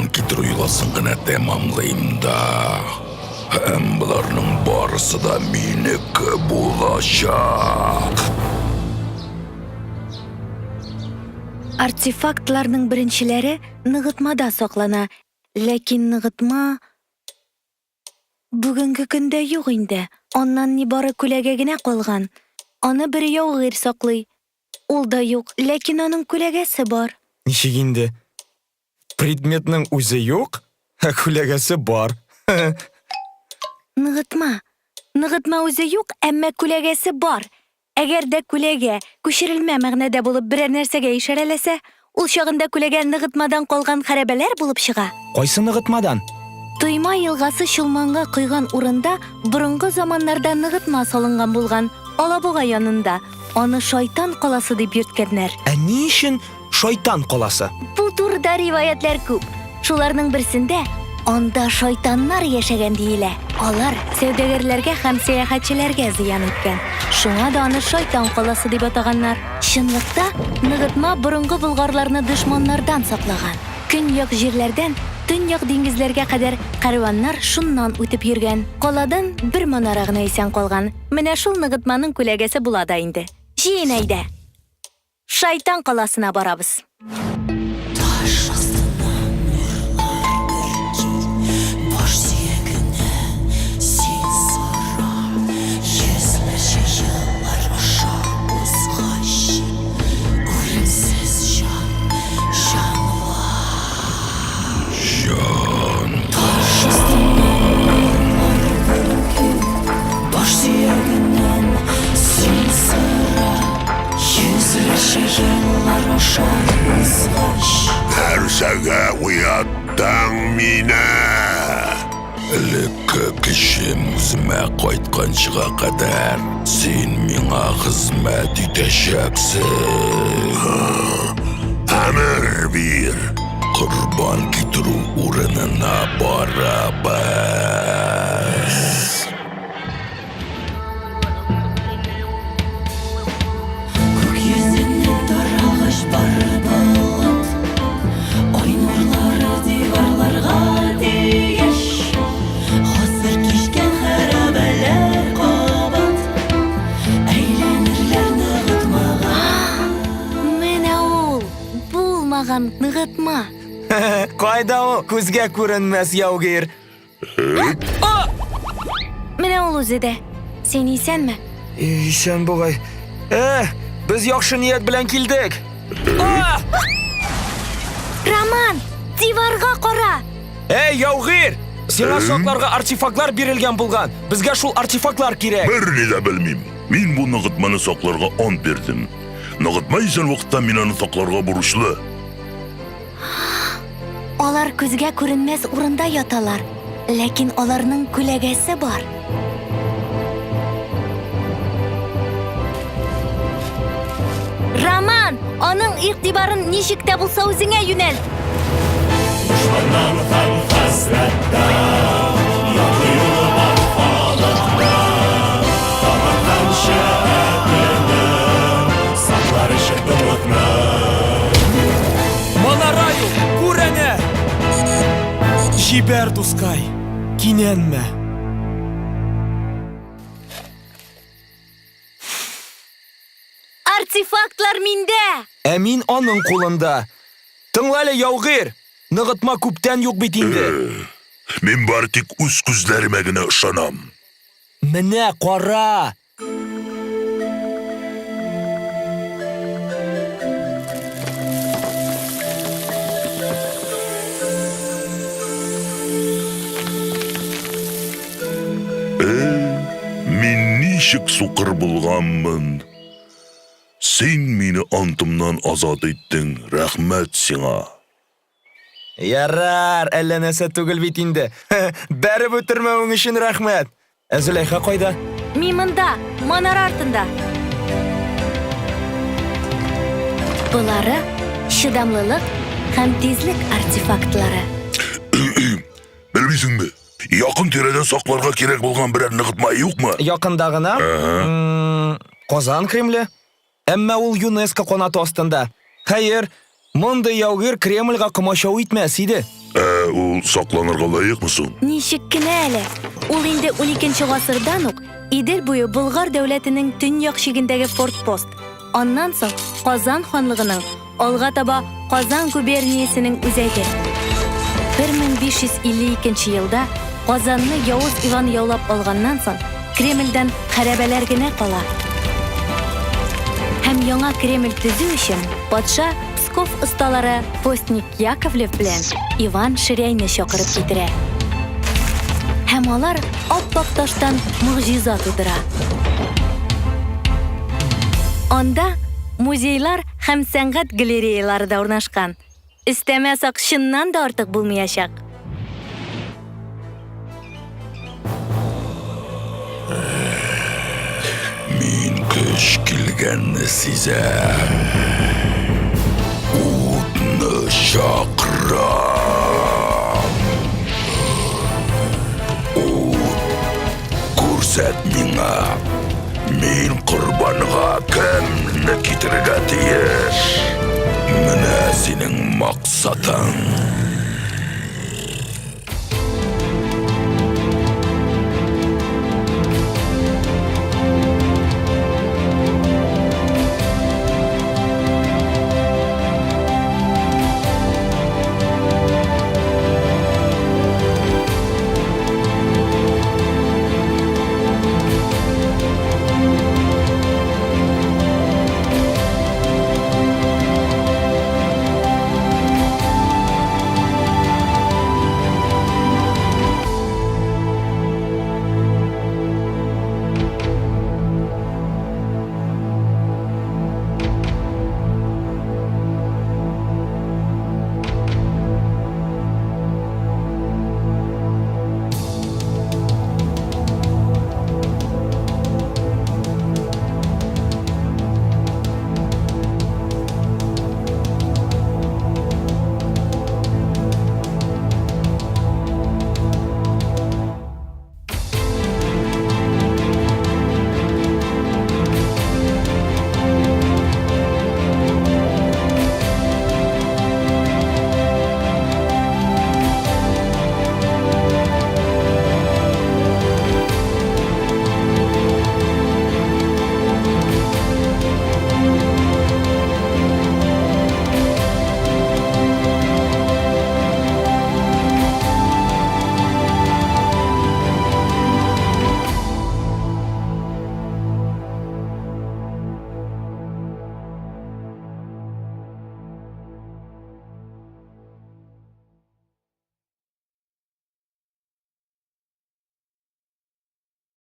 Корбан китерү йоласын гына тәмамлыйм да. Һәм боларның барысы да минеке булачак. Артефактларның беренчеләре ныгытмада саклана, ләкин ныгытма бүгенге көндә юк инде. Аннан нибары күләгә генә калган. Аны бер яугир саклый. Ул да юк, ләкин аның күләгәсе бар. Ничек инде? Предметның үзе юк, ә күләгәсе бар. Ныгытма. Ныгытма үзе юк, әмма күләгәсе бар. Әгәр дә күләгә күчерелмә мәгънәдә булып берәр нәрсәгә ишарәләсә, ул чагында күләгә ныгытмадан калган хәрабәләр булып чыга. Кайсы ныгытмадан? Тойма елгасы Чулманга койган урында борынгы заманнарда ныгытма салынган булган, Алабуга янында. Аны Шайтан каласы дип йөрткәннәр. Ә ни өчен Шайтан каласы? Бу турыда риваятьләр күп. Шуларның берсендә анда шайтаннар яшәгән диелә. Алар сәүдәгәрләргә һәм сәяхәтчеләргә зыян иткән. Шуңа да аны Шайтан каласы дип атаганнар. Чынлыкта, ныгытма борынгы болгарларны дошманнардан саклаган. Көньяк җирләрдән төньяк диңгезләргә кадәр кәрваннар шуннан үтеп йөргән. Каладан бер манара гына исән калган. Менә шул ныгытманың күләгәсе була да инде. Җыен әйдә! Шайтан каласына барабыз. Таш астыннан нурлар бөрки, Баш сөягенә син сора. Йөзләрчә еллар аша узгач, Үлемсез җан җанлы. Җан. Таш астыннан нурлар бөрки, Баш сөягеннән син сора. Йөзләрчә еллар аша узгач. Нәрсәгә уяттың мине? Элекке көчем үземә кайтканчыга кадәр син миңа хезмәт итәчәксең. Әмер бир, корбан китерү урынына барабыз. Күк йөзеннән таралгач бары болыт, Ай нурлары диварларга тигәч, Гасыр кичкән хәрабәләр кабат Әйләнерләр ныгытмага. Менә ул, булмаган ныгытма. Кайда ул күзгә күренмәс яугир? Менә ул үзе дә. Син исәнме? Исән бугай. Э, без яхшы ният белән килдек. Роман, диварга кара! Эй, яугир! Сиңа сакларга артефактлар бирелгән булган. Безгә шул артефактлар кирәк. Берни дә белмим. Мин бу ныгытманы сакларга ант бирдем. Ныгытма исән вакытта мин аны сакларга бурычлы. Алар күзгә күренмәс урында яталар, ләкин аларның күләгәсе бар. Роман, аның игътибарын ничек тә булса үзеңә юнәлт. Дошманнан һәм хәсрәттән Якты юлы бар халыкта Тамырдан шәһәрне Саклар өчен тынлыкны. Манара юк, күр әнә! Җибәр, дускай, кинәнмә. Артефактлар миндә! Ә мин аның кулында. Тыңла әле, яугир! Ныгытма күптән юк бит инде. Мин бары тик үз күзләремә генә ышанам. Менә, кара! Э, мин ничек сукыр булганмын? Син мине антымнан азат иттең, рәхмәт сиңа. Ярар, әллә нәрсә түгел бит инде. Бәреп үтермәвең өчен рәхмәт. Ә Зөләйха кайда? Мин монда, манара артында. Болары чыдамлылык һәм тизлек артефактлары. Белмисеңме? Якын тирәдә сакларга кирәк булган берәр ныгытма юкмы? Якында гына. Казан Кремле. Әмма ул ЮНЕСКО канаты астында. Хәер, Мондый яугир Кремльгә комачау итмәс иде. Ә ул сакланырга лаекмы соң? Ничек кенә әле! Ул инде уникенче гасырдан ук Идел буе Болгар дәүләтенең төньяк чигендәге фортпост, аннан соң Казан ханлыгының, алга таба Казан губерниясенең үзәге. 1552 елда Казанны Явыз Иван яулап алганнан соң, Кремльдән хәрабәләр генә кала. Һәм яңа Кремль төзү өчен патша Псков осталары Постник Яковлев белән Иван Ширяйны чакырып китерә. Һәм алар ап-ак таштан могҗиза тудыра. Анда музейлар һәм сәнгать галереялары да урнашкан. Өстәмә сак чыннан да артык булмаячак. Мин көч килгәнне сизәм. Утны чакырам. Ут, күрсәт миңа. Мин корбанга кемне китерергә тиеш? Менә синең максатың.